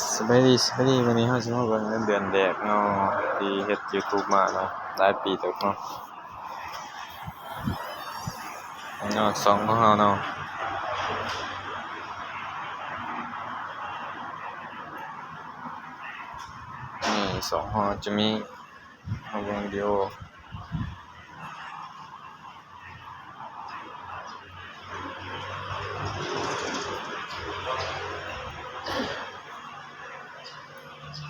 ສະບາຍດີ ສະບາຍດີ ມື້ນີ້ເຮົາຊິມາເບິ່ງເງິນເດືອນແດກເນາະ ທີ່ເຮັດຢູທູບມາເນາະ ຫຼາຍປີເຕີບເນາະ ເນາະ ຊ່ອງຂອງເຮົາເນາະ ນີ້ ຊ່ອງເຮົາຈະມີ ມາເບິ່ງວິດີໂອ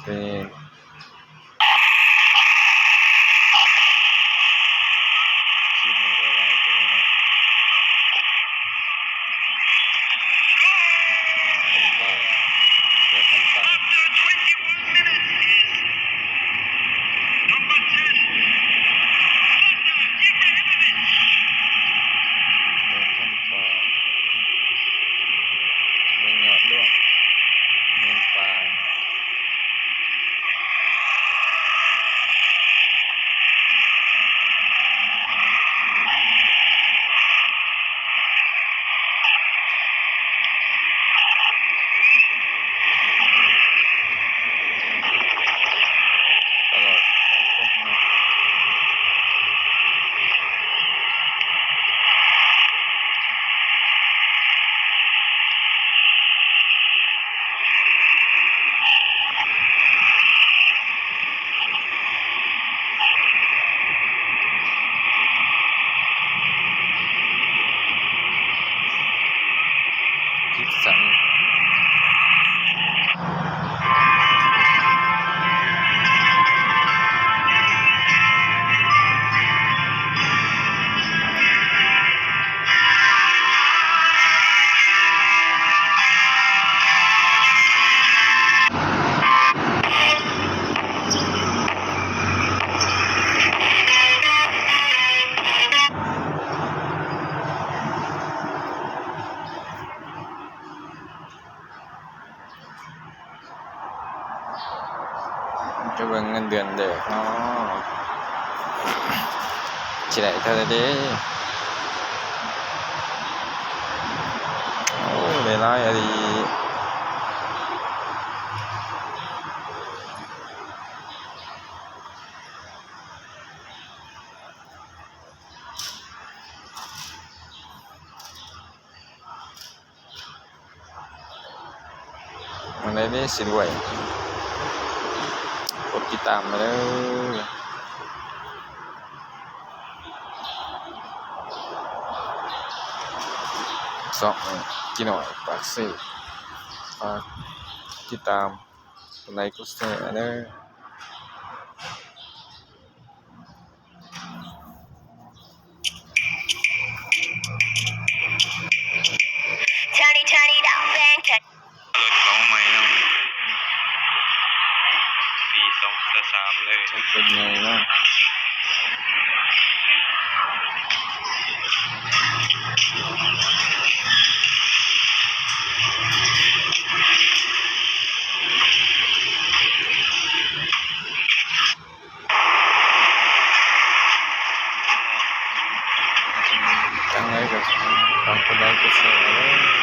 ເປັນ ຄລິບນີ້ໄດ້ຫຼາຍກວ່ານີ້ເນາະ ແປດພັນປາຍ ແປດພັນປາຍ ເບິ່ງຍອດລວມ ໝື່ນປາຍ. ຕະຫຼອດ ຈະເບິ່ງເງິນເດືອນແດກເນາະ ຊິໄດ້ເທົ່າໃດເດ. ໂອ້ ໄດ້ຫຼາຍອີ່ຫຼີ. ອັນໃດນີ້ຊິລວຍ ກົດຕິດຕາມມາເດີ. ຊ່ອງຈີນ້ອຍປາກເຊ ຝາກຕິດຕາມ ກົດໄລກົດແຊເດີ. ລົດເຂົາໃໝ່ເນາະ ປີສອງພັນຊາວສາມເລີຍ ລົດໃໝ່ເນາະ. ຈັ່ງໃດກໍຝາກກົດໄລກົດແຊເດີ.